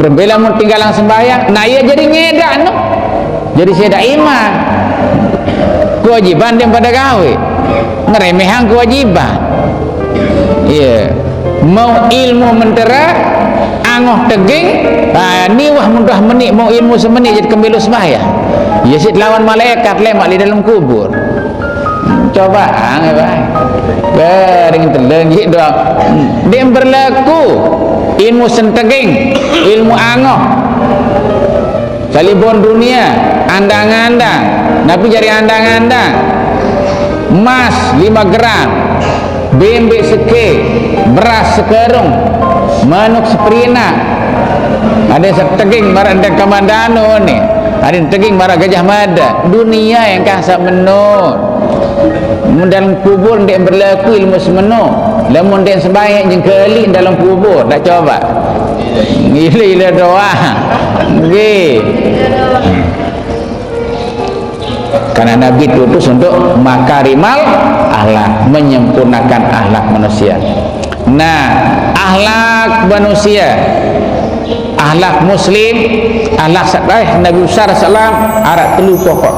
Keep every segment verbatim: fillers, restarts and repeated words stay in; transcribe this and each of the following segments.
Bila mun tinggalang sembahyang, nah, iya jadi ngedak no. Jadi sedak iman. Kewajiban dia pada gawe. Ngeremehang kewajiban. Iya. Mau ilmu mentera, angoh teging, ah, ni wah mudah menik mau ilmu semenik jadi kembelu sembahyang. Iya sit lawan malaikat lemak di dalam kubur. Coba, ah, nggak baik. Kering telenjik doang. Dia berlaku ilmu senteging, ilmu angoh. Kalibon dunia, andang-andang. Napi jari andang-andang? Emas lima gram, bembek seke, beras sekarung, manuk seperina. Ada seteging marah dan kamandano ni. Ada teging marah Gajah Mada. Dunia yang kasa menun. Mun dalam kubur ndak berlaku ilmu semeno. Lamun ndak sembahyang jengkeli dalam kubur, tak coba. Gila-gila doang. Nggih. Karena Nabi diutus untuk makarimal akhlak, menyempurnakan akhlak manusia. Nah, akhlak manusia, akhlak muslim, akhlak sa-, eh, Nabi besar salam, araq telu pokok.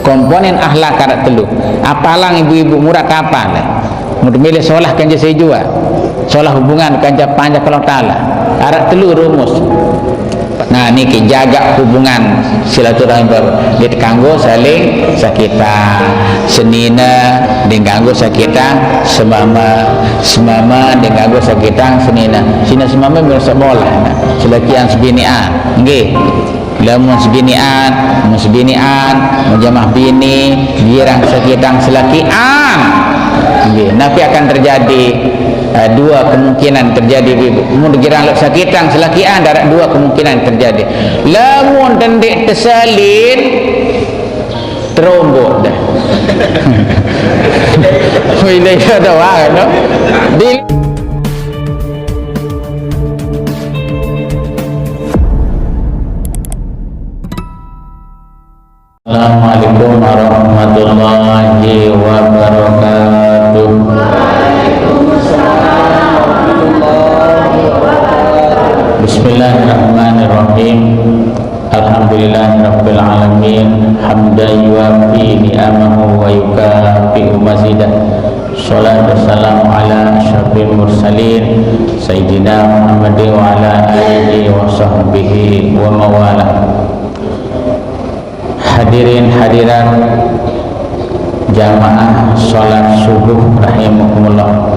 Komponen akhlak araq telu. Apalang ibu-ibu murah kapan? Mun milih solah kance sejua. Solah hubungan kance panjak Allah Taala. Araq telu rumus. Nah, niki jaga hubungan silaturahim baru. Nggih kanggo saling sakitang. Senine nggih kanggo sakitang semame. Semame nggih kanggo sakitang senine. Senine semame mireng semolah. Nah, selakian sebinian. Nggih. Lamun sebinian, mun sebinian, mun jamaah bini, girang sakitang selakian. Nggih, napi akan terjadi? Eh, dua kemungkinan terjadi, Ibu. Mun girang lek sakitang selakian, darat dua kemungkinan terjadi. Lamun dendik tesalin, terombok dah. Wih, dah iya dah wah, no? Di Assalamualaikum warahmatullahi wabarakatuh. Bismillahirrahmanirrahim. Alhamdulillahirabbil alamin. Hamdan yuwafi ni'amahu wa yukafi'u mazidah. Salatu wassalamu ala asyrafil mursalin, Sayyidina Muhammadin wa ala alihi wa sahbihi wa mawalah. Hadirin hadirat jamaah salat subuh rahimakumullah.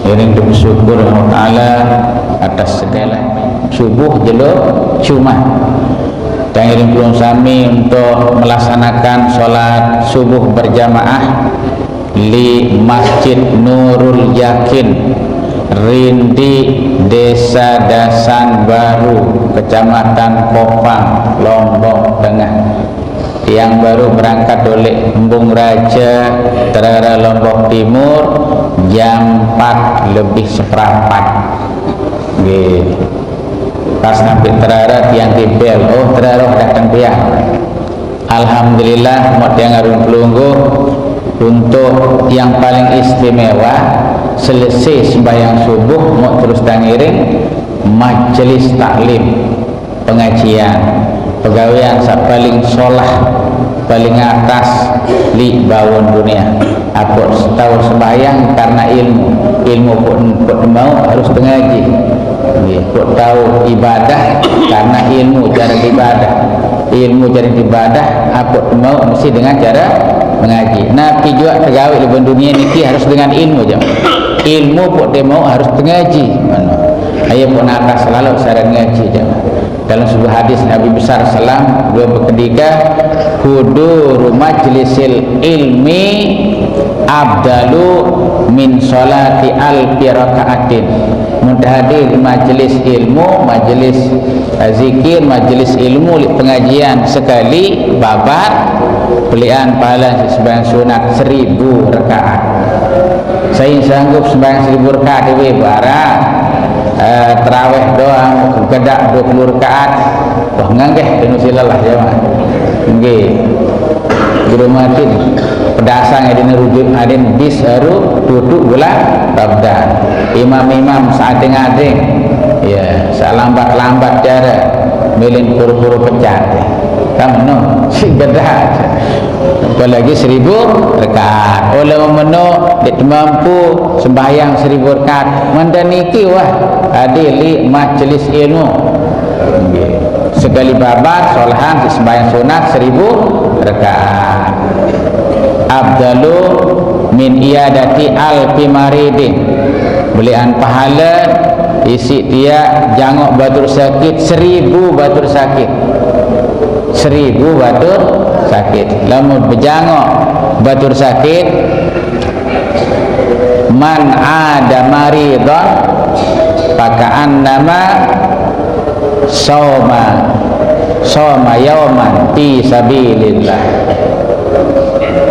Iring bersyukur Allah Ta'ala atas segala subuh jelo Jumat. Dan iring kula sami untuk melaksanakan salat subuh berjamaah li Masjid Nurul Yakin, Rindi, Desa Dasan Baru, Kecamatan Kopang, Lombok Tengah. Yang baru berangkat oleh Embung Raja, Terara Lombok Timur, jam empat lebih seperempat. Nggih. Pas sampai Terara, tiang dibel, "Oh, Terara datang tiang." Alhamdulillah, mau tiang arum pelungguh untuk yang paling istimewa, selesai sembahyang subuh, mau terus tangiring, majelis taklim, pengajian, pegawaian sak paling solah, paling atas, li bawon dunia. Aku tahu sembahyang karena ilmu. Ilmu pun, pun mau harus tengaji. Nggih, pun tahu ibadah karena ilmu cara ibadah. Ilmu cara ibadah, aku mau mesti dengan cara mengaji. Nabi juga pegawai di dunia niki harus dengan ilmu, jam. Ilmu pun dia mau harus tengaji. Mana? Ayo pun atas selalu saran ngaji, jam. Dalam sebuah hadis Nabi besar salam, beliau berkendika, "Huduru majlisil ilmi abdalu min salati alfi rakaatin." Mun hadir majelis ilmu, majelis, eh, zikir, majelis ilmu, li pengajian sekali babar, pelian pahala sembahyang sunat seribu rakaat. Saya sanggup sembahyang seribu rakaat di bara, eh, terawih doang, gedak dua puluh rakaat. Wah, nganggeh, kena silalah, ya, Mak. Nggih. Guru makin pedasang adin rujuk adin bis aru tutup gula Ramadan. Imam-imam seading-ading. Ya, Salambat-lambat cara, milen puru-puru pecat. Kamu no, si gedah. Apalagi seribu rakaat. Oleh memenuh, dia mampu sembahyang seribu rakaat. Menda niki wah, adili majlis ilmu. Sekali babat, solahan, sembahyang sunat seribu rakaat. Abdalu min iyadati alfi maridin. Belian pahala isi dia jangok batur sakit seribu batur sakit. Seribu batur sakit. Lamun bejangok batur sakit, man ada maridon, paka'annama soma soma yauman fi sabilillah.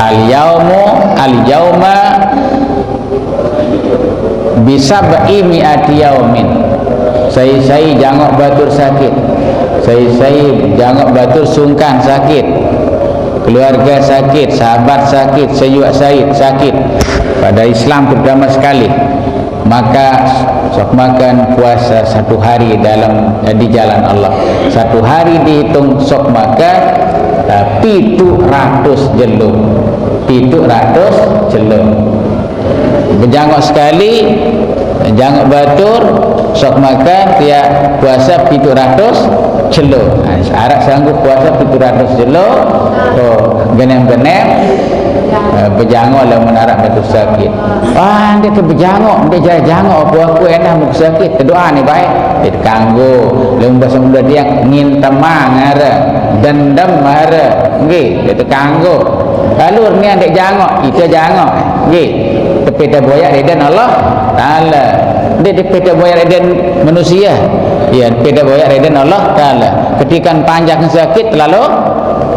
Al yaumu al yauma bisab'i mi'ati yaumin. Sai-sai jangok batur sakit, sai-sai jangok batur sungkan sakit, keluarga sakit, sahabat sakit, seyuak said sakit. Pada Islam terutama sekali, maka sok makan puasa satu hari dalam, eh, di jalan Allah. Satu hari dihitung sok makan, eh, pitu ratus jelo. Pitu ratus jelo. Bejangok sekali, jangok batur, sok makan, dia puasa pitu ratus jelo. Nah, syarat sanggup puasa pitu ratus jelo. Oh, genem-genem, eh, bejangok lah menarak batur sakit. Wah, dia ke bejangok, dia jangok, aku-aku enak mau sakit. Doa ni baik. Dia kanggo, lembas muda dia ngintemang ada, dendam ada. Nggih, dia kanggo. Lalu ni adik jangok, itu jangok. Nggih. Tepeda boyak reden Allah Taala. Dia tepeda boyak reden manusia. Ya, tepeda boyak reden Allah Taala. Ketikan panjang sakit lalu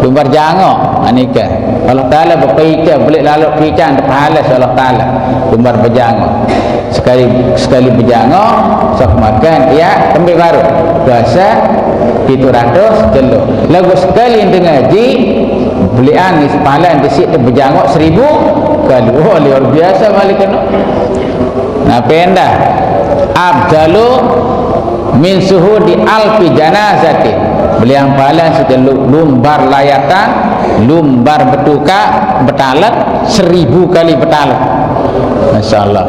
lumbar jangok. Anika. Allah Taala berpikir, boleh lalu picang pahala Allah Taala. Lumbar bejangok. Sekali, sekali bejangok, sok makan, ya, tembe baru. Puasa pitu ratus jelo. Lagu sekali yang ngaji, belian di sepalan di situ bejangok seribu kali. Oh, luar biasa balik kena. Nah, pendah. Abdalu min suhudi alfi janazati. Belian pahala sejelo lumbar layatan, lumbar betuka, betalet, seribu kali betalet. Masya Allah.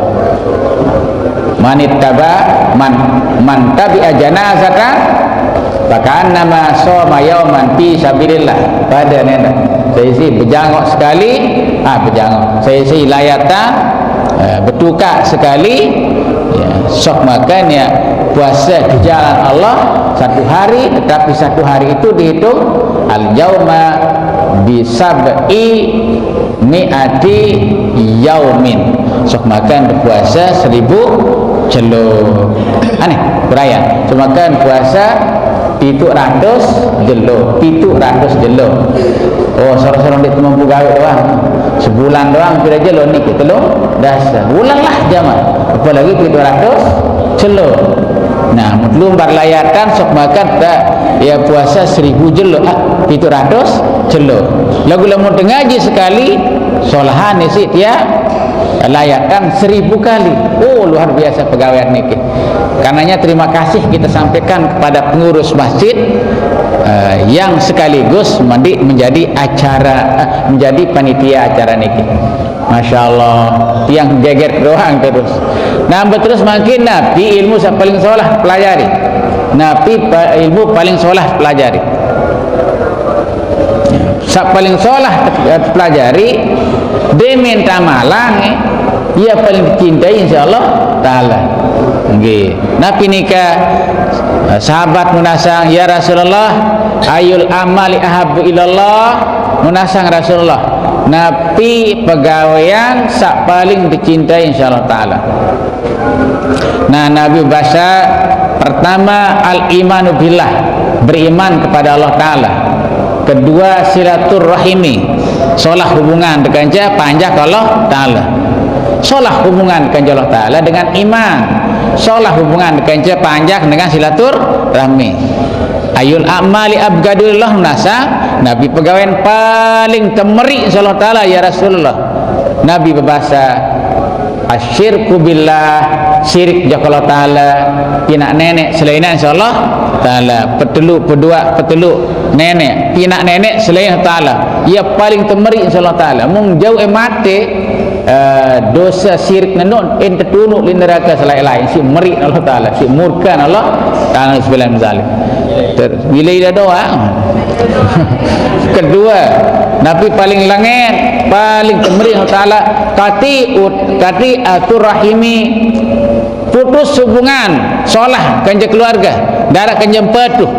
Manittaba man man tabi'a janazatan, paka'annama soma yauman fi sabilillah. Pada nenda. Saya isi bejangok sekali, ah, bejangok. Saya isi layatan, eh, betuka sekali, ya, sok makan, ya, puasa di jalan Allah satu hari, tetapi satu hari itu dihitung al yauma bisab'i mi'ati yaumin. Sok makan puasa seribu jelo. Aneh, beraya. Sok makan puasa pitu ratus jelo, pitu ratus jelo. Oh, sorong-sorong dia mampu gawe doang. Sebulan doang pira jelo ni kita lo. Dasar. Ulang lah zaman. Apalagi pitu ratus jelo. Nah, lumbar layatan sok makan tak, ya, puasa seribu jelo, ah, pitu ratus jelo. Lagu lamun ngaji sekali, solahan isi dia layatan seribu kali. Oh, luar biasa pegawai niki. Karenanya terima kasih kita sampaikan kepada pengurus masjid, eh, yang sekaligus mendi-, menjadi acara, eh, menjadi panitia acara niki. Masya Allah, yang geger doang terus. Nambah terus makin nabi ilmu saq paling solah pelajari. Nabi pa-, ilmu paling solah pelajari. Saq paling solah te-, pelajari, dia minta malang, eh, ia paling dicintai insya Allah Ta'ala. Nggih. Nabi nika, eh, sahabat munasang, "Ya Rasulullah, ayul amali ahabbu ilallah?" Munasang Rasulullah. Nabi pegawaian saq paling dicintai insya Allah Ta'ala. Nah, Nabi bahasa pertama al-imanu billah, beriman kepada Allah Ta'ala. Kedua silaturrahimi, solah hubungan dekanca panjak Allah Ta'ala. Solah hubungan dekanca Allah Ta'ala dengan iman. Solah hubungan dekanca panjak dengan silaturrahmi. Ayul amali abgadullah nasa, Nabi pegawai paling temeri insya Allah Ta'ala, ya Rasulullah. Nabi berbahasa Asyirku billah, syirik jok Allah Ta'ala, pinaq neneq selain Allah Ta'ala, petelu, peduaq, petelu neneq, pinaq neneq selain Allah Ta'ala, ie paling temeriq Allah Ta'ala. Mung jauq e mate, eh, dose syirik nenun, en tetunuq leq nerake selain-lain, siq meriq Allah Ta'ala, siq murke Allah Ta'ala, naudzubillah min zalik. Terus, bila-bila doang. Kedue, napi paling langet, paling temeriq Allah Ta'ala, kati ut-, kati atur rahimi, putus hubungan, solah kance keluarge, ndaraq kance petuh.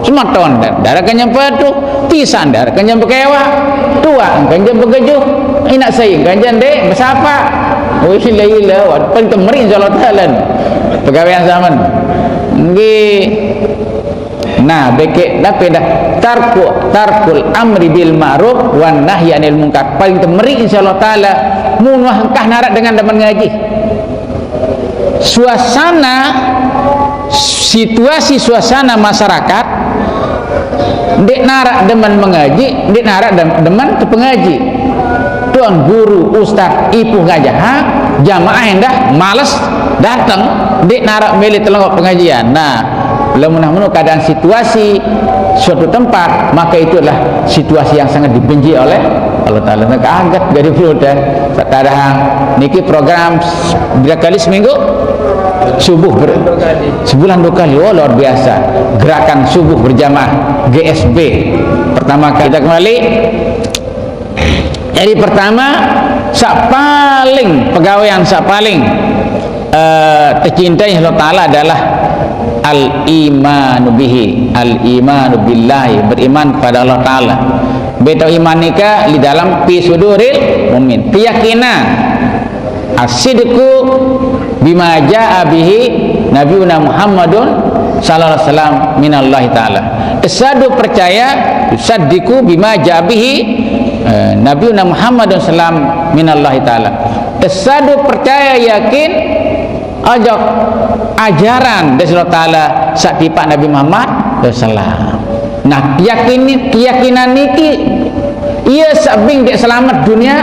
Semeton, ndaraq kance petuh, pisan, ndaraq kance bekewaq, tuaq, kance begejuh, inaq sai, kance ndeq besapaq. Wih, ila-ila, wah, paling temeriq Allah Ta'ala. Pegawean zaman. Nggih. Nah, bekeq napi dah? Tarku, tarkul amri bil ma'ruf wan nahyi anil munkar. Paling temeriq, insyaallah taala, mun wah engkah naraq dengan demen ngaji. Suasana, situasi suasana masyarakat ndeq naraq demen mengaji, ndeq naraq dem-, demen tepengaji. Tuan guru, ustaz, ipuh ngajahang, jamaah endah males dateng, ndeq naraq mele telengok pengajian. Nah, lamun meno keadaan situasi suatu tempat, maka itu adalah situasi yang sangat dibenci oleh Allah Taala. Nah, kaget jadi peludah. Sekarang niki program s-, berapa kali seminggu? Subuh ber-, sebulan dua kali. Oh, luar biasa. Gerakan subuh berjamaah G S B. Pertama kali kita kembali. Jadi pertama, saq paling, pegawean saq paling, eh, tecintai Allah Taala adalah al-imanu bihi, al-imanu billahi, beriman kepada Allah Taala. Beta iman nika di dalam fi suduril mukmin, keyakinan. As-sidqu bima jaa bihi Nabiuna Muhammadun sallallahu alaihi wasallam minallahi taala. Tesadu percaya, yusaddiqu bima jaa bihi, eh, Nabiuna Muhammadun sallam minallahi taala. Tesadu percaya yakin ojok ajaran dari Allah Taala saq tipaq Nabi Muhammad sallallahu alaihi wasallam. Nah, yakin ni-, keyakinan niki ie saq beng ndeq selamet dunie,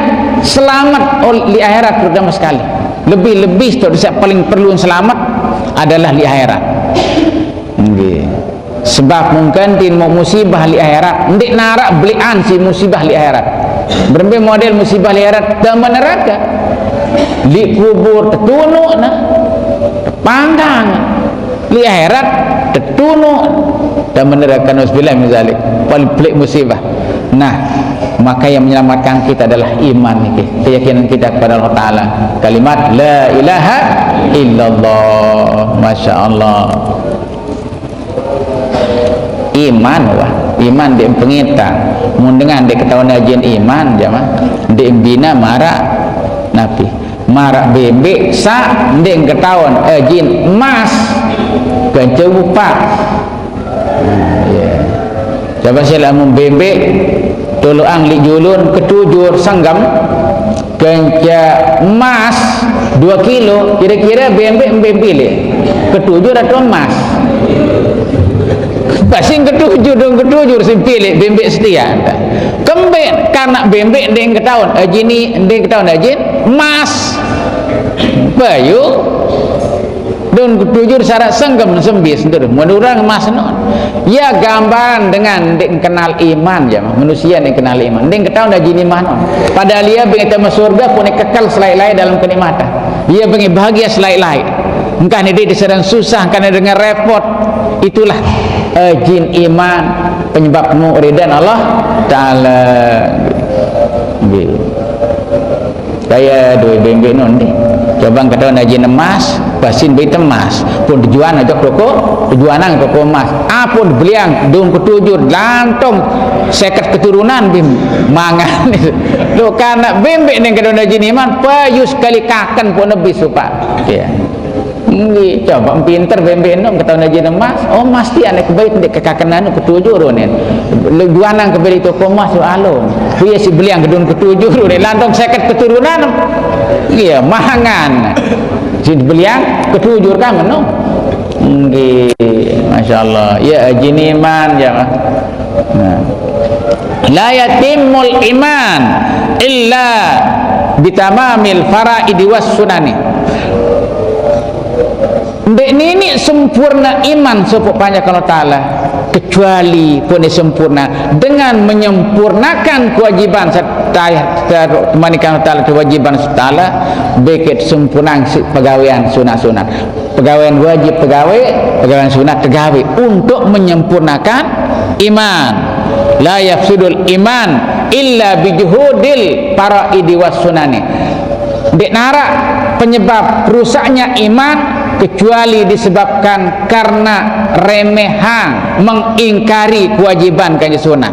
selamet ol-, leq akhirat terutama sekali. Lebih-lebih saq paling perlu selamet adalah leq akhirat. Nggih. Sebab mungkin tin mau musibah leq akhirat, ndeq naraq beleqan siq musibah leq akhirat. Berembe model musibah leq akhirat? Tame nerake. Leq kubur tetunuq ne, tepanggang. Leq akhirat tetunuq, tame nerake, nauzubillah min zalik. Paling pelik musibah. Nah, maka yang menyelamatkan kita adalah iman niki, keyakinan kita kepada Allah Taala. Kalimat la ilaha illallah. Masya Allah. Iman, wah, iman ndeq pengitan. Mun dengan ndeq ketaun ajin iman, jamaah, ndeq bina maraq napi? Maraq bembeq saq ndeq ketaun ajin emas, kance upaq. Nah, iya. Coba sih, lamun bembeq toloqang leq julun ketujur senggem, kance emas dua kilo, kire-kire bembeq mbe pilih? Ketujur atau emas? Pasti ketujur dong, ketujur sing pilih bembeq setia. Kembeq kanak bembeq ndeq ketaun ajin ni, ndeq ketaun ajin emas. Bayu. Dun ketujur syarat senggem sembis, ndur. Menurang emas non. Ia gambaran dengan ndeq kenal iman, jamaah. Manusia ndeq kenal iman. Ndeq ketaun ajin iman non. Padahal ie beng tame surge pun kekel selae-lae dalam kenikmatan. Ie beng bahagia selae-lae. Engkah ni ndeq diserang susah, engkah ni dengan repot. Itulah, eh, ajin iman, penyebab mu ridha Allah Taala. Nggih. Kaya due bembeq non deh. Coba ketaun ajin emas, pasin bait emas. Pun tujuan ojok toko, tujuanang toko emas. Apun beliang dong ketujur, lantong seket keturunan bim mangan. Lo kanak bembeq ndeq ketaun ajin iman, payu sekali kaken pun nebis upaq. Iya. Nggih, coba pinter bembeq enun ketaun ajin emas. Oh, mesti anak kebait ndeq kekakenan ketujur unin. Leq juanang kebeli toko emas alun. Iya, siq beliang gedung ketujur unin. Lantong seket keturunan. Iya, mangan. Siq beliang ketujur kan menu. Nggih, masyaallah. Ya, ajin iman, ya. Nah. La yatimmul iman illa Bitamamil faraidi was sunani. Ndeq niniq sempurne iman sopoq panjak Allah Taala, kecuali pun sempurna dengan menyempurnakan kewajiban serta, serta kemanikan Allah Taala, kewajiban Allah Taala, bekeq sempurnang siq pegawean sunat-sunat. Pegawean wajib tegawe, pegawean sunat tegawe untuk menyempurnakan iman. La yafsudul iman illa bijuhudil faraidi was sunani. Ndeq naraq penyebab rusaknya iman kecuali disebabkan karena remehang, mengingkari kewajiban kance sunat.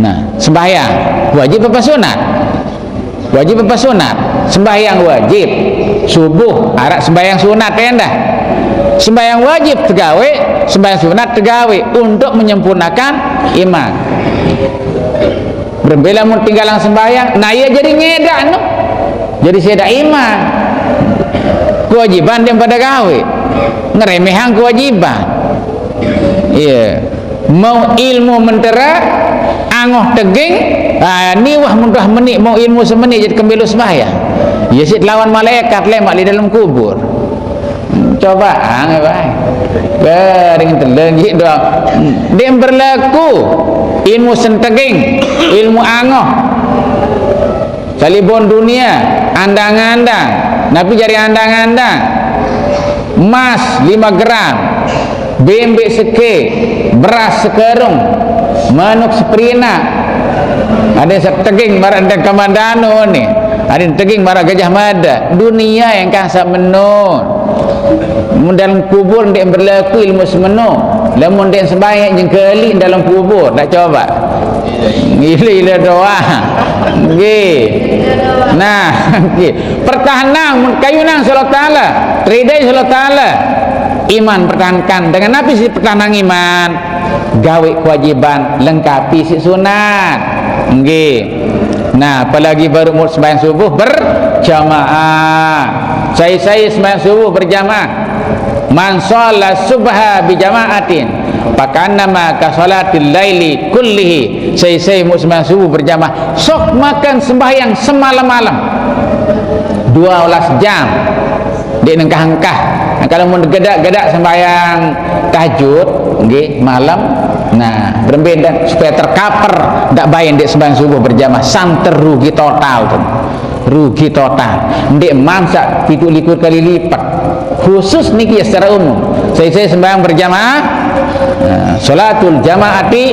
Nah, sembahyang wajib apa sunat? Wajib apa sunat? Sembahyang wajib. Subuh, araq sembahyang sunat endah. Sembahyang wajib tegawe, sembahyang sunat tegawe untuk menyempurnakan iman. Berembe lamun tinggalang sembahyang, nah, ie jari nyedaq no. Jari sedaq iman. Kewajiban ndeq pada gawe. Ngeremehang kewajiban. Iya. Mau ilmu mentera, angoh teging, ah, niwah munrah meniq mau ilmu semeniq jari kembelo sembahyang. Ye siq lawan malaikat lemaq leq dalem kubur. Cobaan, bae. Garing teleng jik doang. Ndeq berlaku ilmu senteging, ilmu angoh. Salibon dunia, andang-andang. Napi jari andang-andang? Emas lime gram, bembeq sekeq, beras sekerung, manuk seperinaq. Ade saq teging maraq Endang Kamandano ni. Ade teging maraq Gajah Mada. Dunia engkah saq meno. Mun dalem kubur ndeq berlaku ilmu semeno. Lamun ndeq sembahyang nyengkeli dalem kubur, ndeq coba. Ile-ile doang. Nggih. Nah, nggih. Pertahanang, mun kayunang Allah Taala, ridai Allah Taala. Iman pertahankan. Dengan napi siq pertahanang iman? Gawe kewajiban, lengkapi siq sunat. Nggih. Nah, apalagi baruq mauq sembahyang subuh berjamaah. Sai-sai sembahyang subuh berjamaah. Man shalla subha bi jama'atin, faka'annama ka sholatil laili kullihi. Sai-sai mauq sembahyang subuh berjamaah, sok maken sembahyang semalam-malam. Dua olas jam. Ndeq nengkah-engkah. Nah, kalau mun gedaq-gedaq sembahyang tahajud, nggih, malam. Nah, berembe ndeq supaya tercover, ndeq bae ndeq sembahyang subuh berjamaah, santer rugi total tuh. Rugi total. Ndeq man saq pituq likur kali lipat. Khusus niki ya secara umum. Sai-sai sembahyang berjamaah, nah, sholatul jama'ati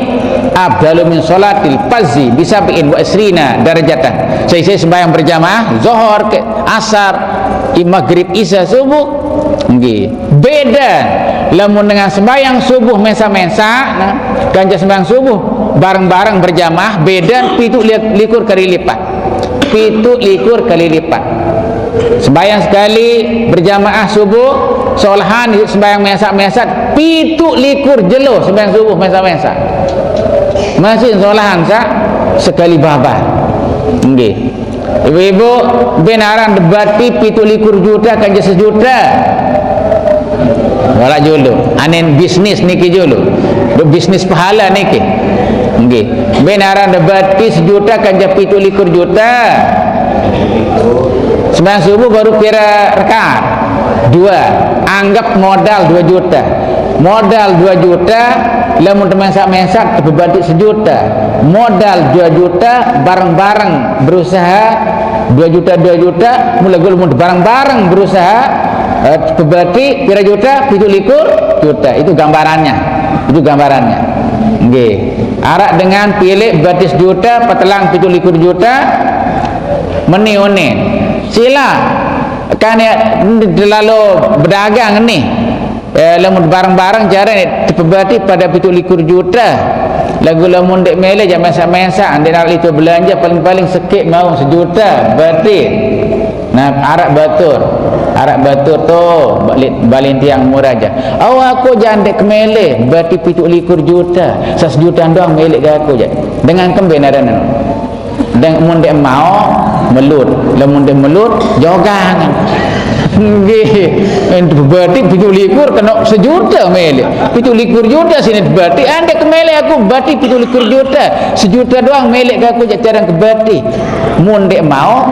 afdalu min sholatil fazzi bi sab'in wa isrina darajatan. Sai-sai sembahyang berjamaah, Zohor ke Asar, i-, Maghrib, Isya, Subuh. Nggih. Beda lamun dengan sembahyang subuh mesaq-mesaq, nah, kance sembahyang subuh bareng-bareng berjamaah, beda pituq li-, likur kali lipat. Pituq likur kali lipat. Sembahyang sekali berjamaah subuh, solahan sembahyang mesaq-mesaq, pituq likur jelo sembahyang subuh mesaq-mesaq. Masih solahan saq sekali babar. Nggih. Ibu-ibu, ben aran debati pituq likur juta kance sejuta. Walaq julu, anen bisnis niki julu. Duk bisnis pahala niki. Nggih. Ben aran debati sejuta kance pituq likur juta. Sembahyang subuh baru pire rakaat? Dua. Anggep modal dua juta. Modal dua juta, lamun temesaq-mesaq tepebati sejuta. Modal dua juta bareng-bareng berusaha dua juta, dua juta, mula gulu mun bareng-bareng berusaha, eh, tepebati pire juta? Pituq likur juta. Itu gambarannya. Itu gambarannya. Nggih. Araq dengan pileq bati sejuta, petelang pituq likur juta, meni unin. Sila, kan ya, terlalu berdagang nih. Eh, lamun bareng-bareng care ne tepebati pade pituq likur juta. Laguq lamun ndeq mele jaq mesaq-mesaq, ndeq naraq lito belanje, paling-paling sekeq mauq sejuta bati. Nah, araq batur. Araq batur to, balik, balen tiang murah jaq. Awa aku jaq ndeq kemele bati pituq likur juta. Saq sejuta doang mele ke aku jaq. Dengan kembe narene? Deng mun ndeq mauq, melut. Lamun ndeq melut, jogang. Nggih, ente bati pitu likur kena sejuta melek. Pitu likur juta sini bati, ande ke melek aku bati pitu likur juta. Sejuta doang melek ke aku jak carang ke bati. Mun dek mau,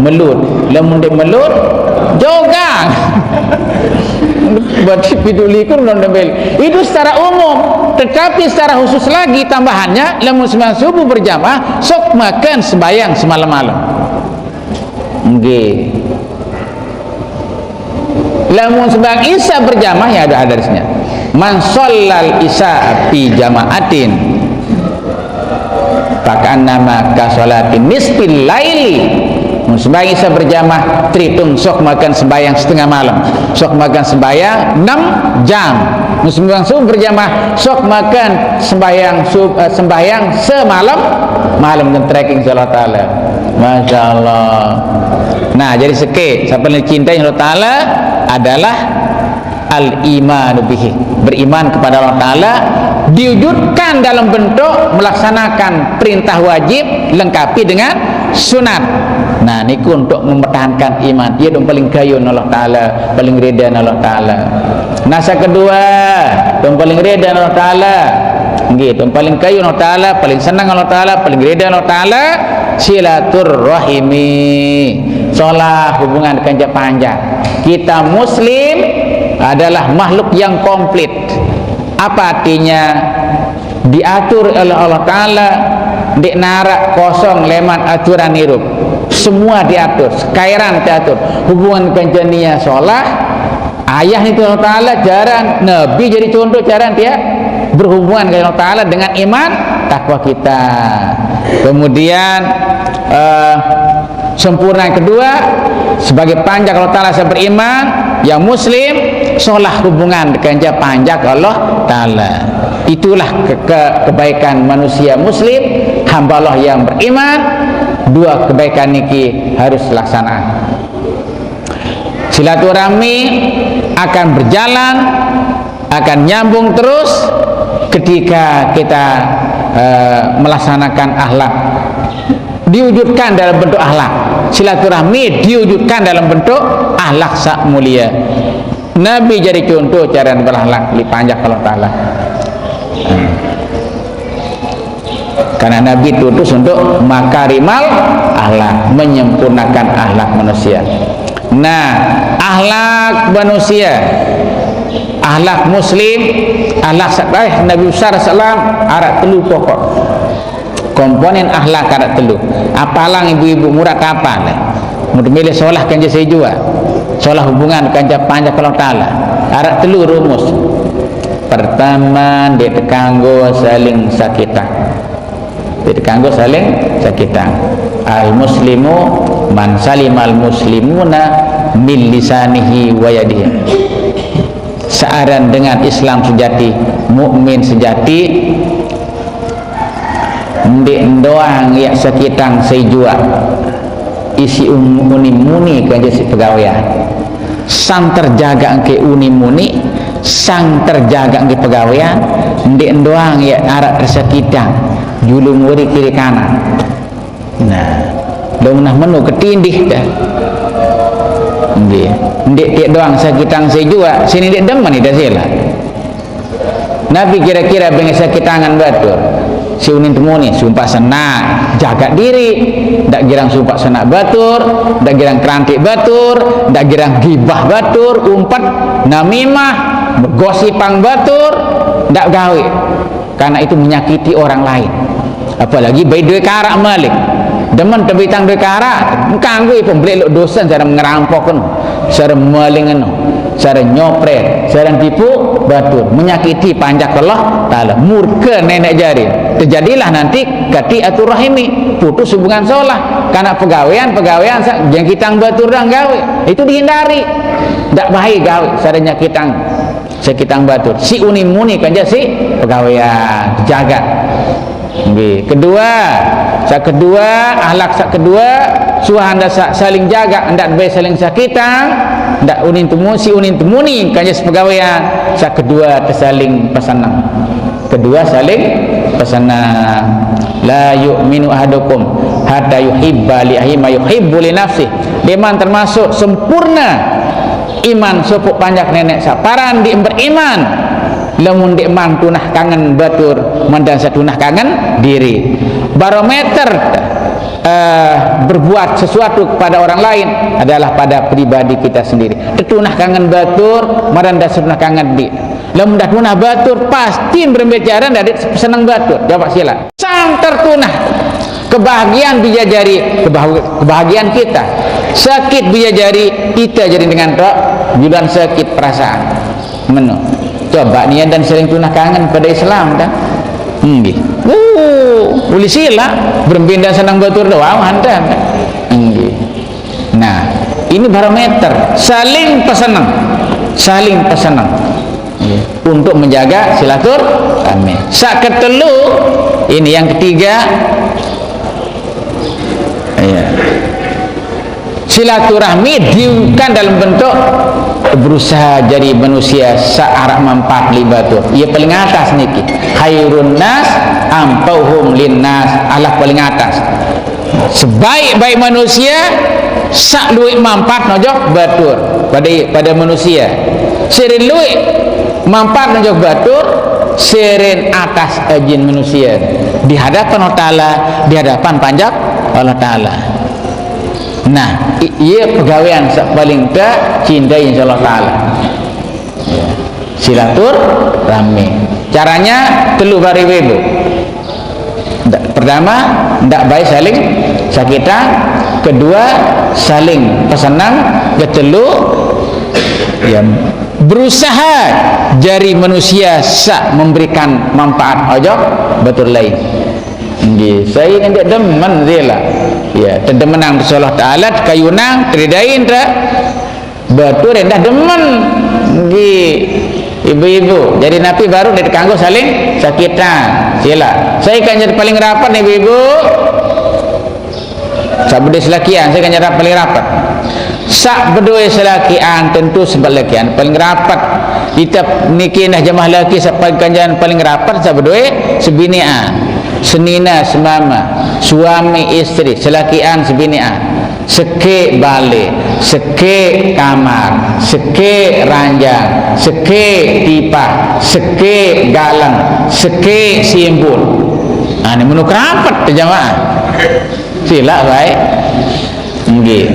melut. Lamun dek melut, jogang. Bati pitu likur non dembel. Itu secara umum, tetapi secara khusus lagi tambahannya, lamun sembahyang subuh berjamaah, sok makan sembahyang semalam-malam. Nggih. Lamun sembahyang Isya berjamaah, ya ada hadisnya. Man shallal Isya fi jama'atin, faka'annama ka sholati nisfil laili. Mun sembahyang Isya berjamaah, terhitung sok makan sembahyang setengah malam. Sok makan sembahyang enam jam. Mun sembahyang subuh berjamaah, sok makan sembahyang sub, eh, sembahyang semalam malam dan trekking Allah Ta'ala. Masya Allah. Nah, jadi seke, siapa yang dicintai Allah Ta'ala adalah al-imanu bihi, beriman kepada Allah Ta'ala, diwujudkan dalam bentuk melaksanakan perintah wajib, lengkapi dengan sunat. Nah, niku untuk mempertahankan iman. Ia dong paling kayun Allah Ta'ala, paling rida Allah Ta'ala. Nah, yang kedua, dong paling rida Allah Ta'ala. Nggih, dong paling kayun Allah Ta'ala, paling senang Allah Ta'ala, paling rida Allah Ta'ala, silaturrahimi. Solah hubungan kanca panjang. Kita muslim adalah makhluk yang komplit. Apa artinya? Diatur oleh Allah Ta'ala, dek narak kosong leman aturan hirup. Semua diatur, sekairan diatur. Hubungan kencenia solah, ayah itu Allah Ta'ala, jaran, Nabi jadi contoh, jaran dia berhubungan dengan Allah Ta'ala dengan iman, takwa kita. Kemudian, eh, sempurna yang kedua, sebagai panjak Allah Ta'ala saya beriman, yang muslim, solah hubungan dengan panjak Allah Ta'ala. Itulah ke, ke, kebaikan manusia muslim, hamba Allah yang beriman. Dua kebaikan niki harus laksana. Silaturahmi akan berjalan, akan nyambung terus ketika kita, eh, melaksanakan akhlak, diwujudkan dalam bentuk akhlak. Silaturahmi diwujudkan dalam bentuk akhlak sak mulia. Nabi jadi contoh cara berakhlak, dipanjak Allah Ta'ala. Hmm. Karena Nabi tutus untuk makarimal akhlak, menyempurnakan akhlak manusia. Nah, akhlak manusia, akhlak muslim, akhlak sa-, eh, Nabi besar salam, arak telu pokok. Komponen akhlak arak telu. Apalang ibu-ibu, murah kapan, eh? Murah milih solah kan je sejua. Solah hubungan kan je panjak Allah Ta'ala. Arak telu rumus. Pertama, dia tekanggo saling sakitan. Jadi kanggo saling sakitan. Al muslimu man salimal muslimuna min lisanihi wa yadihi. Searan dengan Islam sejati, mukmin sejati, ndik ndoang yak sakitang seijua, isi um-, uni muni kerja si pegawai. Sang terjaga ke uni muni, sang terjaga ke pegawaian, ndik ndoang ya arak rasa kita, julung weri kiri kanan. Nah, dong nah menu ketindih dah. Nggih. Ndik tiak doang sakitang sejua, sini ndik demen ida sila. Nabi kira-kira bengesa kitangan batur. Si unin temuni, sumpah senak, jaga diri. Ndak girang sumpah senak batur, ndak girang kerantik batur, ndak girang gibah batur, umpet, namimah, gosipang batur, ndak gawe. Karena itu menyakiti orang lain. Apalagi baik duit karak malik. Demen tebitang duit karak, kanggo ipun beli luk dosen cara ngerampok, cara maling, cara nyopret, cara tipu, batur, menyakiti panjak Allah Ta'ala, murka nenek jari. Terjadilah nanti kati atur rahimi, putus hubungan solah. Karena pegawaian, pegawaian sa-, yang kita batur dah gawe. Itu dihindari. Ndak baik gawe, cara nyakitang, sakitang batur. Si uni muni kan je si pegawaian, jaga. Nggih. Kedua, sa kedua, akhlak sa kedua, suah anda sa-, saling jaga, ndak bae saling sakitan, ndak unin temu, si unin temuni, kanya sepegawaian, sa kedua tersaling pesenang. Kedua saling pesenang. La yu'minu ahadukum hatta yuhibba li akhihi ma yuhibbu li nafsih. Deman termasuk sempurna Iman sopo panjak nenek saparan di beriman. Lamun di man tunah kangen batur, mandan satunah kangen diri. Barometer eh, berbuat sesuatu kepada orang lain adalah pada pribadi kita sendiri. Tetunah kangen batur, mandan satunah kangen di. Lamun dah tunah batur, pasti berbicara dari senang batur. Coba sila. Sang tertunah. Kebahagiaan bijajari, kebah- kebahagiaan kita. Sakit bijajari, kita jadi dengan tok, judan sakit perasaan. Meno. Coba nian dan sering tunah kangen pada Islam kan? Nggih. Uh, uli sila, berembin dan senang batur doang, hantam kan? Nggih. Nah, ini barometer, saling pesenang, saling pesenang. Nggih. Untuk menjaga silaturahmi. Sak ketelu, ini yang ketiga, iya. Silaturahmi diukan dalam bentuk berusaha jadi manusia searah manfaat libatur. Ia paling atas niki. Khairun nas anfa'uhum linnas, Allah paling atas. Sebaik-baik manusia, sak luwih manfaat nojok batur pada pada manusia. Sirin luwih manfaat nojok batur, sirin atas ajin manusia di hadapan Allah Ta'ala, di hadapan panjak Allah Ta'ala. Nah, i- iya pegawaian sak paling tak cintai, insya Allah Ta'ala. Ya. Silaturahmi. Caranya telu bari ibu. Ndak- pertama, ndak baik saling sakitan. Kedua, saling pesenang. Ketelu, ya, berusaha jari manusia sak memberikan manfaat. Ojo batur lain. Nggih, saya ndak demen sila. Ya, tedemenang Allah Ta'ala, kayunang, teridain, tak Batur endah demen. Nggih. Ibu-ibu, jadi napi baru dikanggo saling sakitan. Sila. Saya kan jadi paling rapat nih, ibu-ibu. Sak bedoe selakian, saya kan jadi paling rapat. Sak bedoe selakian tentu sebab lakian paling rapat. Kita niki nah jemaah laki sak paling kanjan paling rapat sak bedoe sebinian. Senina semama, suami istri, selakian sebinian. Seke bale, seke kamar, seke ranjang, seke tipah, seke galeng, seke simbul. Nah, ini menu kerapat jamaah. Sila baik. Nggih.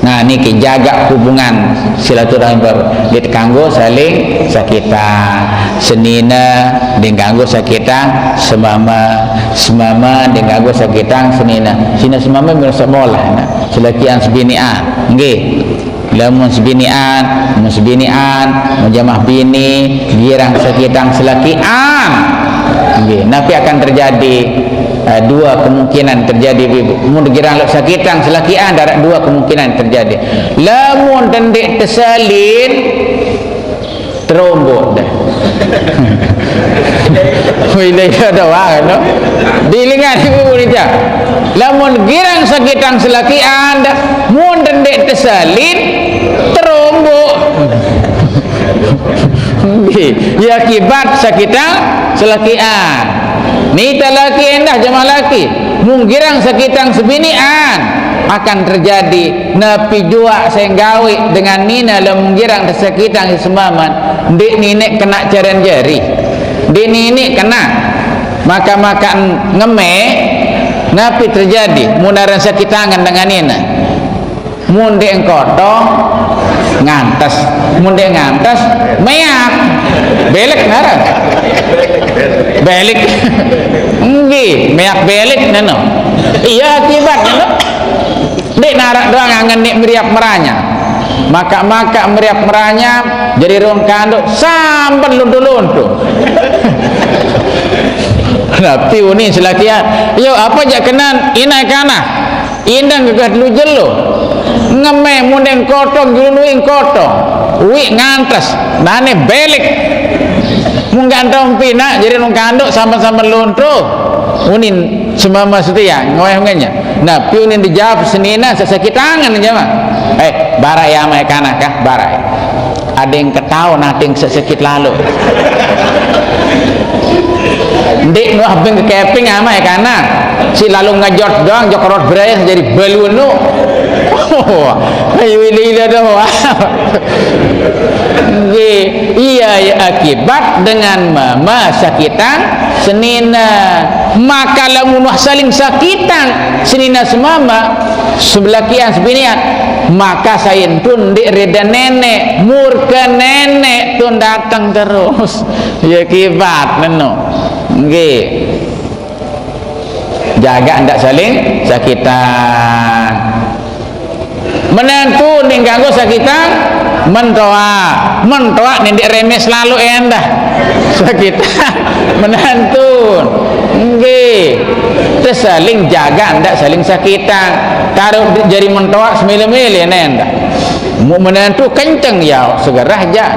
Nah, niki jaga hubungan silaturahmi baru. Nggih, kanggo saling sakitan. Senina, nggih kanggo sakitan semama. Semama, nggih kanggo sakitan senina. Sina semama mirsa bola, nah. Selakian sebinian. Nggih. Lamun sebinian, mun sebinian, mun jamaah bini, girang sakitan selakian. Nggih, napi akan terjadi? Eh, dua kemungkinan terjadi, ibu. Mun girang lok sakitan selakian, darat dua kemungkinan terjadi. Lamun dendik tesalin, terombok dah. Wih, dah iya doang, no. Dilingan ibu ni, lamun girang sakitan selakian dah, mun dendik tesalin, terombok. Nggih, ya akibat sakitan selakian. Nita laki endah jamaah laki. Mun girang sakitan sebinian akan terjadi napi jua senggawi dengan nina lamun girang sakitan semaman. Ndik ninik kena caran jari. Ndik ninik kena. Maka-maka ngeme napi terjadi munaran sakitangan dengan nina. Mun dek engkotong, ngantes. Mun dek ngantes, meak. Belek ngaran. Belek. Nggih, meak belek neno. Iya akibat neno. Dek narak doang angen nek meriap meranya. Maka-maka meriap meranya, jadi rong kanduk sambat luntu-luntu. Tapi uni selakian, yo apa jak kenan inai kana. Indang gagah telu jelo. Ngeme mundeng kotong, julun uing kotong. Uwi ngantes, nane belek. Mun gantong pina, jadi nung kanduk sama-sama luntu. Unin semama setia, ngoyah ngenya. Nah, piunin dijawab senina sesakit tangan jama. Eh, bara ya mai kana kah, bara. Ada yang ketawa, nanti sesakit lalu. Ndik nuah beng keping ama ya kana. Si lalu ngejot doang, jokorot beres jadi balunu. Oh, ayo ila-ila doang. Nggih, iya, ya, akibat dengan mama sakitan senina. Maka lamun wah saling sakitan senina semama, sebelakian sebinian, maka saintun ndeq reda neneq, murke neneq tun dateng terus. Ya akibat neno. Nggih. Jaga ndak saling sakitan. Menantu ndeq ganggu sakitan, mentoaq. Mentoaq ndeq remes lalo endah. Sakitan, menantu. Nggih. Terus saling jaga ndak saling sakitan. Taruh jari mentoaq semele-mele endah. Mu menantu kenceng ya, segerah ja.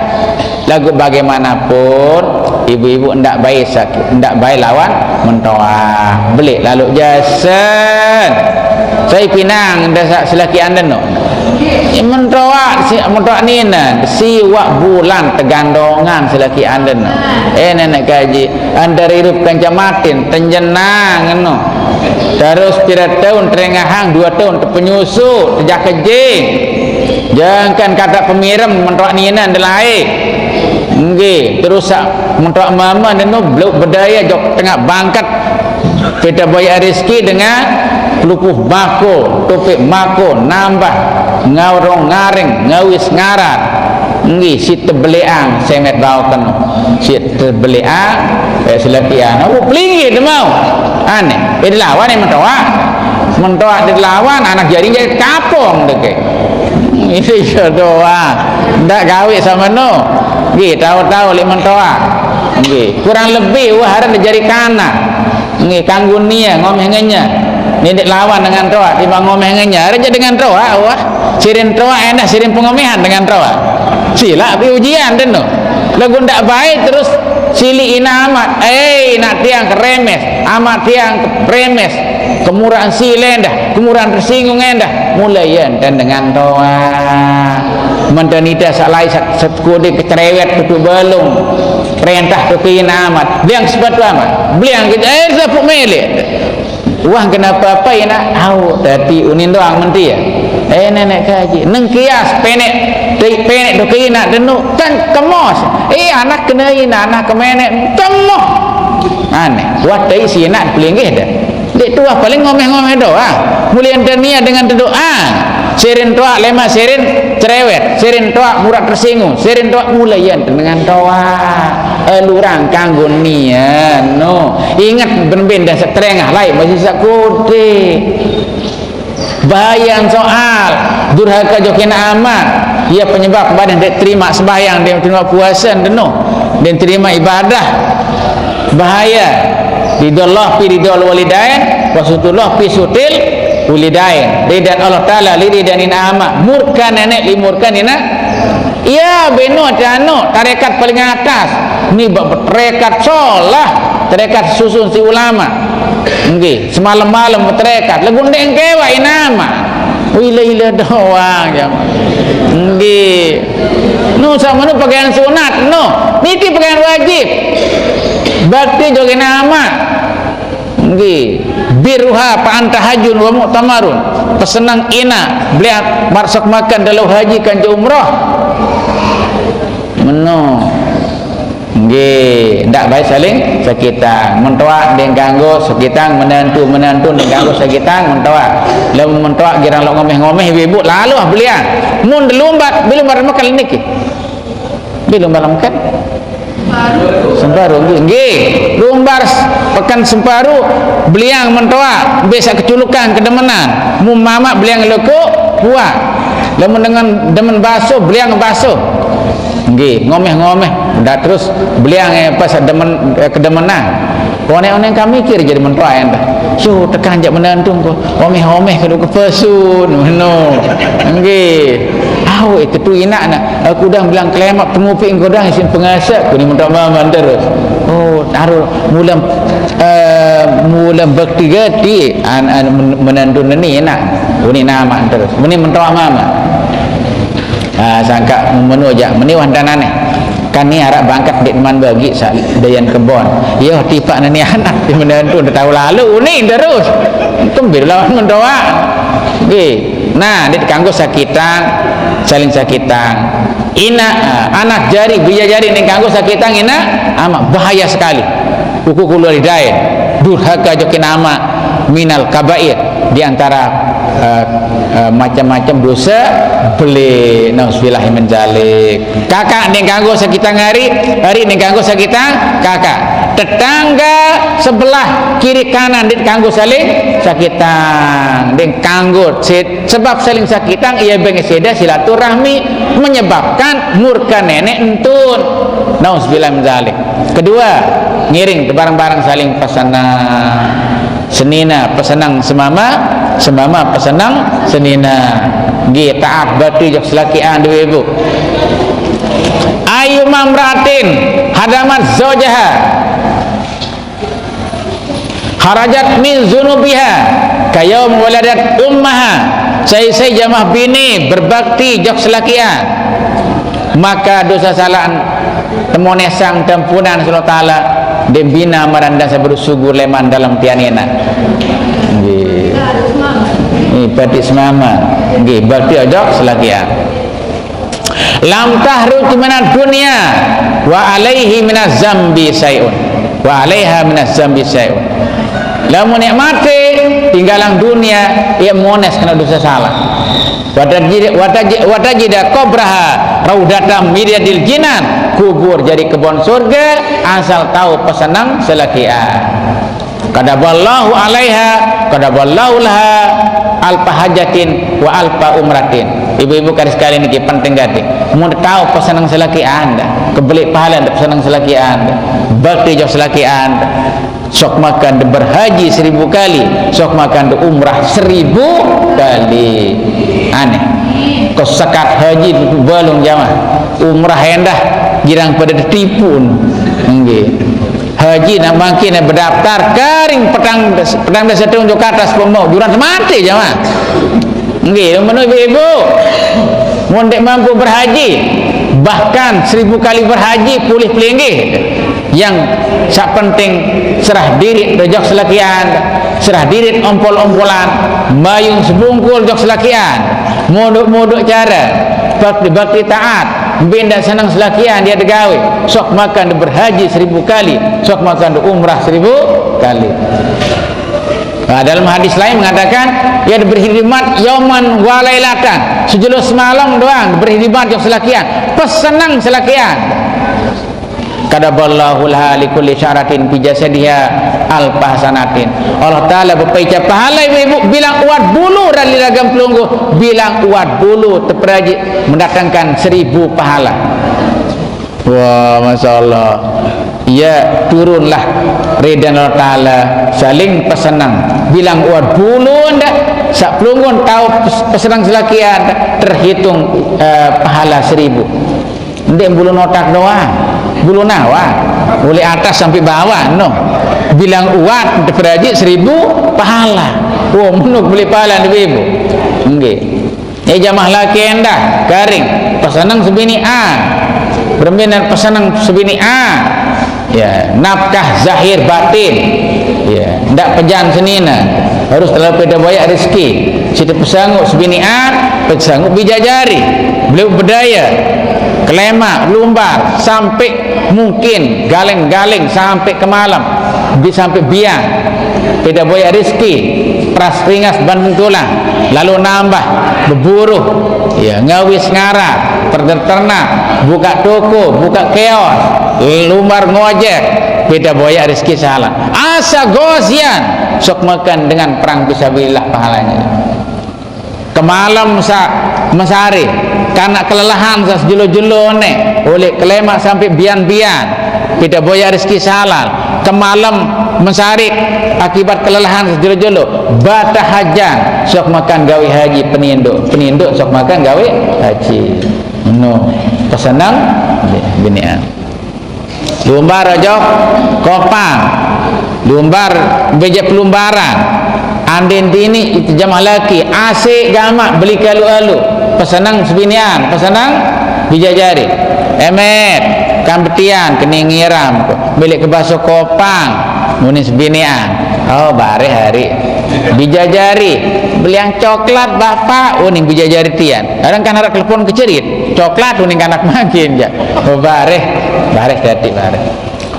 Laguq bagaimanapun, ibu-ibu ndak bae sak-, ndak bae lawan mentoaq. Beleq lalo jasen. Sai pinang dasaq selaki anden no. Mentoaq si, mentoaq nine, siwaq bulan tegandongan selaki anden no. Eh, neneq kaji, antar irup kanca matin, tenjenang no. Terus pire taun terengahang, due taun tepenyusu, tejakejing. Jangkan kata pemirem mentoaq nine ndelae. Nggih, terus saq mentoaq mame nenu beluk bedaya jok tengaq bangket. Pita boyaq rezeki dengan kelupuh bako, topik mako, nambah, ngaurung ngaring, ngawis ngaran. Nggih, siq tebeleqang semet baoken. Siq tebeleqang, eh, selekian. Oh, pelinggih demau. Aneh. Eh, dilawan eh mentoaq. Mentoaq dilawan, anak jari jari kapong deke. Iya doang. Ndak gawe sama no. Nggih, tahu-tahu leq mentoaq. Nggih, kurang lebih wah araq jari kanak. Nggih, kanggo nie ngomeh ngenye. Nindik lawan dengan toaq, timbang ngomeh ngenye. Araq jari dengan toaq, wah. Sirin toaq endah, sirin pengomehan dengan toaq. Silaq bi ujian deno. Laguq ndak bae terus siliq inaq amaq. Eh, inaq tiang keremes, amaq tiang keremes. Kemuraan sile endah, kemuraan tersinggung endah. Mulai yen ten dengan toaq. Menten ite saq lain saq sekode kecerewet tutu belung. Perintah tutu inaq amaq. Beliang sepatu amaq. Beliang ke, eh, sepuk mele. Wah, kenapa apa inaq? Au, tapi unin doang menti ya. Eh, neneq kaji. Nengkias peneq, tei peneq tutu inaq denu kan kemos. Eh, anak kene inaq, anak kemeneq temoh. Aneh. Wah, tei si inaq pelinggih dah. Ndeq tuah paling ngomeh-ngomeh doang. Mulai ente niat dengan tedoa. Sirin toaq lemaq sirin cerewet, sirin toaq murah tersinggung, sirin toaq mulai yen dengan toaq. Eh, lurang kanggo niat, no. Inget ben-ben dan seterengah lain masih sakode. Bahayan soal durhaka jok inaq amaq. Iya penyebab badan ndeq terima sembahyang, ndeq terima puasa, deno. Ndeq terima ibadah. Bahaya. Ridho Allah fi ridho walidain, wa sutullah fi sutil walidain. Ridho Allah Taala li ridho inaq amaq, murke neneq li murke inaq. Iya, beno tano tarekat paling atas. Ni bab tarekat solah, tarekat susun si ulama. Nggih, semalam-malam tarekat. Laguq ndeq engkewa inaq amaq. Wile-ile doang ya. Nggih. Nu sama nu pakaian sunat, no. Niti pakaian wajib. Bakti jok inaq amaq. Nggih. Birruha fa anta hajjun wa mu'tamarun. Pesenang inaq, beliang marsok makan dalam haji kance umrah. Meno. Nggih, ndak baik saling sakitan. Mentoaq ndeq ganggu sakitan, menantu, menantu ndeq ganggu sakitan, mentoaq. Lamun mentoaq girang lok ngomeh-ngomeh ibu-ibu, lalu ah beliang. Mun delumbat, belum bareng makan niki. Belum bareng makan. Semparu, nggih. Nggih. Lumbar s-, Pekan Semparu, beliang mentoaq, mbe saq keculukan kedemenan. Mun mamaq beliang leko, kuat. Lamun dengan demen baso, beliang baso. Nggih, ngomeh-ngomeh. Ndak terus beliang, eh, pas demen, eh, kedemenan. Konek oneng kami mikir jari mentoaq endah. Yo, tekan jaq menantu ko. Omeh-omeh kadu kepesun, meno. Nggih. Au, eh, tetu inaq nak. Aku dah bilang kelemaq pengupi engko dah isin pengasaq, ku ni mentoq maman terus. Oh, taruh mulam, eh, mulam bakti gati, an, an, men-, menantu ni inaq. Ku ni namaq terus. Meni mentoq maman. Ah, sangkaq meno jaq, meni wah danane. Kan ni araq bangket ndeqman bagi saq doyan kebon. Yo, tipaq nani anak, menantu ndeq tao lalo, uning terus. Kembir lawan mendoa. Nggih. Nah, ndeq kanggo sakitan, saling sakitan. Inaq, eh, anak jari, bijajari ndeq kanggo sakitan inaq, amaq bahaya sekali. Uku kululidae, durhaka jokin amaq minal kabair, di antara, eh, eh, macam-macam dosa beleq. Nauzubillahi min dzalik. Kakaq ndeq kanggo sakitan ariq, ariq ndeq kanggo sakitan kakaq. Tetangga sebelah kiri kanan ndeq kanggo saling sakitan, ndeq kanggo se-, sebab saling sakitan, ie beng side silaturahmi, menyebabkan murke Neneq Entun. Nauzubillah min dzalik. Kedue, ngiring bareng-bareng saling pesenang. Senine pesenang semame, semame pesenang senine. Nggih, taat bakti jok selakian, Bapak Ibu. Ayyuma imra'atin hadamat zaujaha kharajat min dzunubiha kayaum waladat ummaha. Sai-sai jamaah bini berbakti jok selakian, maka dosa salaan temonesang tempunan Allah Taala, dembina maranda sabaru sugur leman dalem tianina. Nggih. Nggih, bakti semame. Nggih, bakti jok selakian. Lam tahruj minad dunya wa alaihi minaz zambi syai'un. Wa alaiha minaz zambi syai'un. Lamun ie mate, tinggalang dunia, ie mones kena dosa salah. Watajid-, wataji-, watajida qabraha raudatan min riyadil jinan, kubur jadi kebon surga, asal tao pesenang selakian. Kataballahu alaiha, kataballahu laha alfa hajatin wa alfa umratin. Ibu-ibu kari sekalian, niki penting gati. Mun tao pesenang selakian, kebeleq pahale ndeq pesenang selakian, bakti jok selakian. Sok makan de berhaji seribu kali, sok makan de umrah seribu kali. Aneh. Ko sekat haji balung jamaah, umrah endah, girang pade tetipu. Nggih. Haji naq mangkin bedaptar karing petang, petang dase taun jok atas pemau, juran semate jamaah. Nggih, menurut ibu-ibu, mun ndeq mampu berhaji, bahkan seribu kali berhaji, pulih pelinggih. Yang saq penting serah diriq dojok selakian, serah diriq ompol-ompolan, mayung sebungkul jok selakian, modok-modok care, bakti-bakti taat, mbe ndeq seneng selakian ie degawe, sok makan de berhaji seribu kali, sok makan de umrah seribu kali. Nah, dalam hadis lain mengatakan, ia diberi khidmat yauman wa lailatan, sejelo semalam doang diberi khidmat jok selakian, pesenang selakian. Kataballahu laha li kulli sya'ratin fi jasadiha alfa hasanatin. Allah Taala bepaica pahala ibu-ibu bilang uwat bulu rali ragam pelungguh, bilang uwat bulu teperajik mendatangkan seribu pahala. Wah, masya Allah. Ya, turunlah ridha Allah Taala, saling pesenang. Bilang uwat bulu ndak, saq pelungguh tao pes-, pesenang selakian, terhitung, eh, pahala seribu. Ndeq bulu notak doang, bulu nawang. Mulai atas sampai bawah, no. Bilang uwat, teperajik seribu pahala. Wah, menuk beli pahala, Ibu. Nggih. Eh, jamaah laki endah, karing, peseneng sebinian. Berembe ndeq peseneng sebinian. Ya, nafkah zahir batin. Ya, ndak pejan senine. Harus terlalu peda boyaq rezeki. Side pesanguq sebinian, pesanguq bijajari. Beliau bedaya. Kelemaq, lumbar, sampai mungkin galeng-galeng sampai ke malam. Bi-, sampai biang. Peda boyaq rezeki, peras ringas ban tulang, lalu nambah, beburuh, ya, ngawis ngarap, peternak, buka toko, buka kios, lumbar ngojek, peda boyaq rezeki salah. Asa gosian, sok makan dengan perang fisabilillah pahalanya. Kemalem sa-, mesare, kanak kelelahan saq sejelo-jelone, oleq kelemaq sampai bian-bian, peda boyaq rezeki salah. Kemalem mesare akibat kelelahan saq sejelo-jelo, batah hajan, sok makan gawe haji penindoq, penindoq sok makan gawe haji. No, pesenang binian. Lumbar ojok kopang, lumbar beje pelumbaran. Andin dini ite jamaah laki, asik gamaq beli kalu-alu, peseneng sebinian, peseneng bijajari. Emet, Kan betian kene ngiram, milik ke baso kopang, unin sebinean. Oh, bareh ari. Bijajari, beliang coklat, Bapak, unin bijajari tian. Kadang kan araq telepon ke cerit, coklat unin kanak makin ja. Oh, bareh, bareh dadi bareh.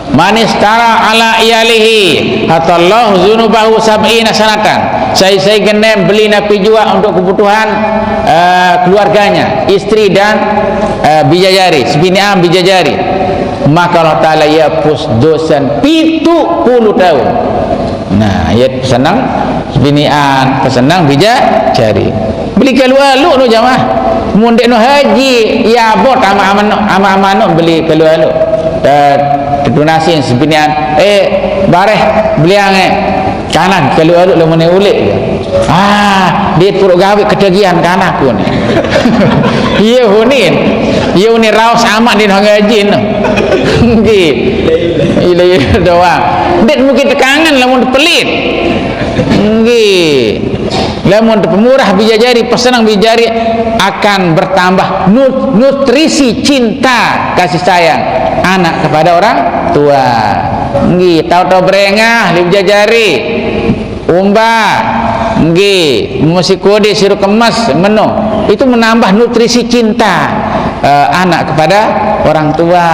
Manistara ala iyalihi hatallahu zunubahu sab'ina sanatan. Sai-sai genem beli napi juaq untuk kebutuhan, eh, keluarganya, istri dan, eh, bijajari, sebinean bijajari. Maka Allah Taala ia hapus dosen pitu puluh taun. Nah, ia pesenang sebinean, pesenang bijajari. Beli kalu-alu no jamaah. Mun ndeq no haji, ia abot amaq-amaq no, amaq-amaq no beli kalu-alu. Eh, tetunasin sebinean, eh, bareh beliang, eh, kanak kalu-alu lamun uleq, ya. Ah, dia puruq gaweq ketagihan kanak pun. Iya, unin. Iya, unin raos amaq din ngajin. Nggih. Ila iya doang. Ndeq mungkin tekangen lamun pelit. Nggih. Lamun tepemurah bijajari, pesenang bijajari, akan bertambah nut-, nutrisi cinta kasih sayang anak kepada orang tua. Nggih, tau-tau berengah leq bijajari. Umbaq, nggih, mesi kode siruq kemes, meno. Itu menambah nutrisi cinta, eh, anak kepada orang tua.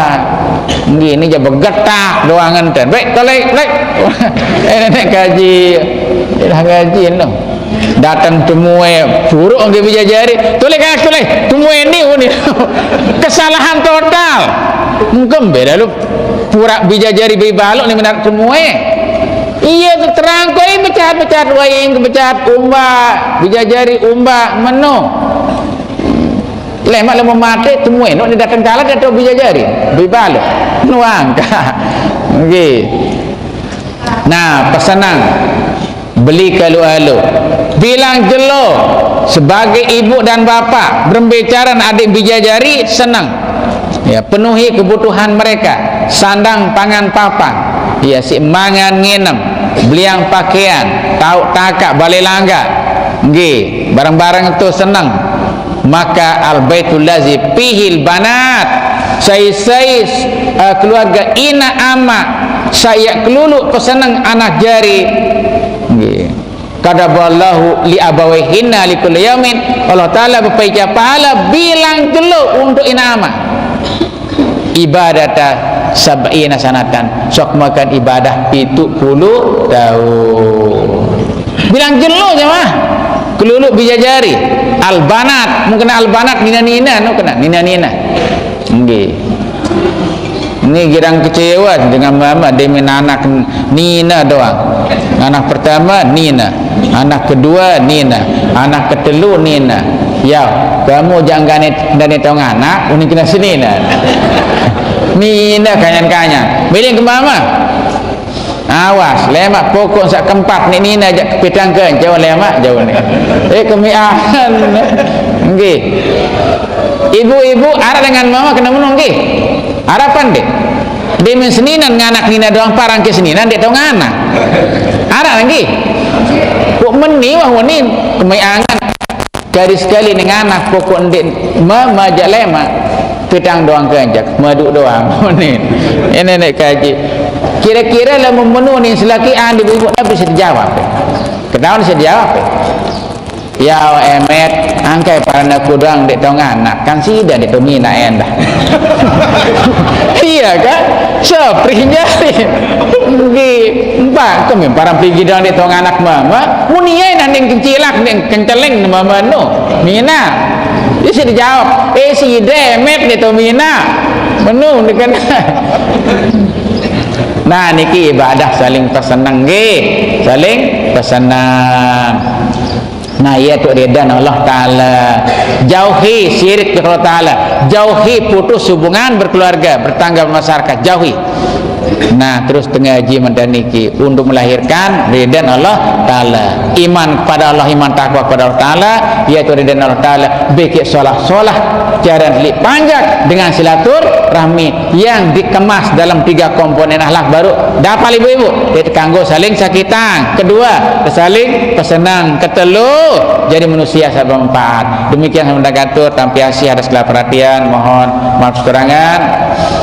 Nggih, ni jaq begetah doang enten. Baik, toleh, baik. Eh, neneq kaji, ilah ngaji no. Dateng temue, suruq nggih bijajari. Toleh, kanak toleh, temue ni uni. Kesalahan total. Mungkin beda lu. Puraq bijajari bebaloq ni minaq temue. Iya, terang koi becat-becat wae, becat umbaq, bijajari umbaq, meno. Lemaq lamun mate, temue, no ni dateng talet atau bijajari, bebaloq. Nuangkaq. Nggih. Nah, pesenang. Beli kalu-alu. Bilang jelo, sebagai ibu dan bapak, berembe care adeq bijajari seneng. Ya, penuhi kebutuhan mereka, sandang pangan papan. Ya, siq mangan nginem, beliang pakean, tauq takaq bale langgaq. Nggih, bareng-bareng tu seneng. Maka al-baitul lazi fihil banat, sai-sai, eh, keluarga inaq amaq, saq iaq keluluq peseneng anak jari. Nggih. Kataballahu li abawaihinna li kulli yaumin, Allah Taala bepaica pahala bilang jelo untuk inaq amaq. Ibadata sab'ina sanatan, sok makan ibadah pitu puluh taun. Bilang jelo jamaah. Keluluq bijajari. Al-banat, mungkin al-banat nina-nina, no kena nina-nina. Nggih. Ni girang kecewa dengan mama, dia min anak nina doang. Anak pertama nina, anak kedua nina, anak ketelu nina. Ya, kamu jangan gane, gane tong anak, unin kena senina. Nina kanyan-kanyan. Miling ke mama. Awas, lemaq pokok saq keempat ni nina jaq kepitang ke, jauh lemaq, jauh ni. Eh, kemiahan. Nggih. Ibu-ibu, araq dengan mama kena menung, nggih. Araq pan, nggih. Demen seninan nganak nina doang, parang ke seninan, ndeq tau nganak. Araq, nggih. Kok meni wah unin, kemiangan. Kari sekali ning anak pokok ndeq me-, majak lemaq, pitang doang kejak, maduk doang. Ini nek kaji. Kira-kira lamun menu ning selakian di bubuk Nabi sejawab. Ketahuan sejawab. Ya, emet, angkai paran aku doang ndeq tau nganak, kan sida ndeq tau minaq endah. Iya kan? Seprih jari. Nggih, empat, kami paran peligi doang ndeq tau nganak mama. Mun iye nah ning kencilak, ning kenceling mama no. Minaq. Ye side jawab, "Eh, side met ndeq tau minaq." Menu ndeq kene. Nah, niki ibadah saling peseneng nggih. Saling peseneng. Nah, iye tuq ridan Allah Taala. Jauhi syirik kepada Allah Taala. Jauhi putus hubungan berkeluarga, bertangga masyarakat. Jauhi. Nah, terus tengah haji mantan niki untuk melahirkan ridha Allah Ta'ala. Iman kepada Allah, iman takwa kepada Allah Ta'ala, yaitu ridha Allah Ta'ala. Bikin solah-solah, jalan lik panjang dengan silaturahmi yang dikemas dalam tiga komponen akhlak baru dapat ibu-ibu. Itu kanggo saling sakitang. Kedua, saling kesenang. Ketelu, jadi manusia sabar manfaat. Demikian sampun katur, tampi asih atas segala perhatian, mohon maaf sekurangan.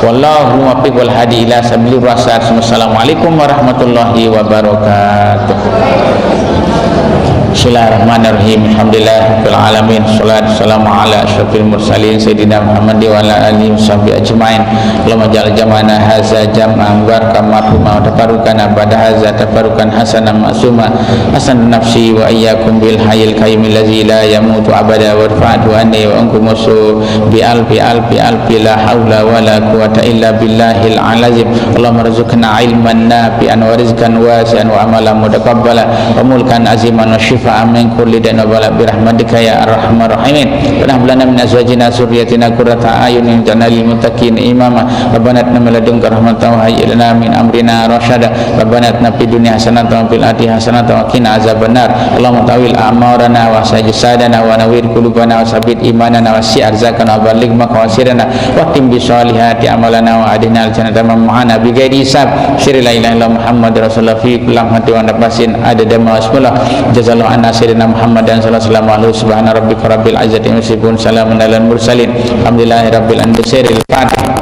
Wallahu muwaffiq wal hadi ila sabilir rasyad. Wassalamualaikum warahmatullahi wabarakatuh. Bismillahirrahmanirrahim. Alhamdulillahirabbil alamin. Salatu wassalamu ala asyrafil mursalin sayyidina Muhammad wa ala alihi wasahbihi ajmain. Allahumma ja'al jam'ana hadza jam'an mubarakan marhuma wa tafarruqana ba'da hadza tafarruqan hasanan ma'suma. Hasan nafsi wa iyyakum bil hayyil qayyumil ladzi la yamutu abada warfa'hu anni wa ankum musu bi alfi alfi alfi la haula wa la quwwata illa billahil azim. Allahumma rzuqna ilman nafi'an wa rizqan wasi'an wa amalan mutaqabbala wa mulkan aziman wa syifaan min kulli da'in wa bala bi rahmatika ya arhamar rahimin. Rabbana hab lana min azwajina wa dzurriyyatina qurrata a'yunin waj'alna lil muttaqina imama. Rabbana atina min ladunka rahmatan wa hayyi lana min amrina rasyada. Rabbana atina fid dunya hasanatan wa fil akhirati hasanatan wa qina azabannar. Allahumma tawil a'marana wa sajsadana wa nawwir qulubana wa sabbit imanana wa si arzakana wa balligh maqasidana wa tim bi sholihati amalana wa adina al jannata mamahana bi ghairi hisab. Sirri la ilaha illallah Muhammad Rasulullah fi kulli lamhati wa nafasin adada ma asmullah. Jazallahu anna sayyidina Muhammadan sallallahu alaihi wasallam. Subhana rabbika rabbil izzati amma yasifun. Salamun alal mursalin. Alhamdulillahi rabbil alamin. Sirril Fatihah.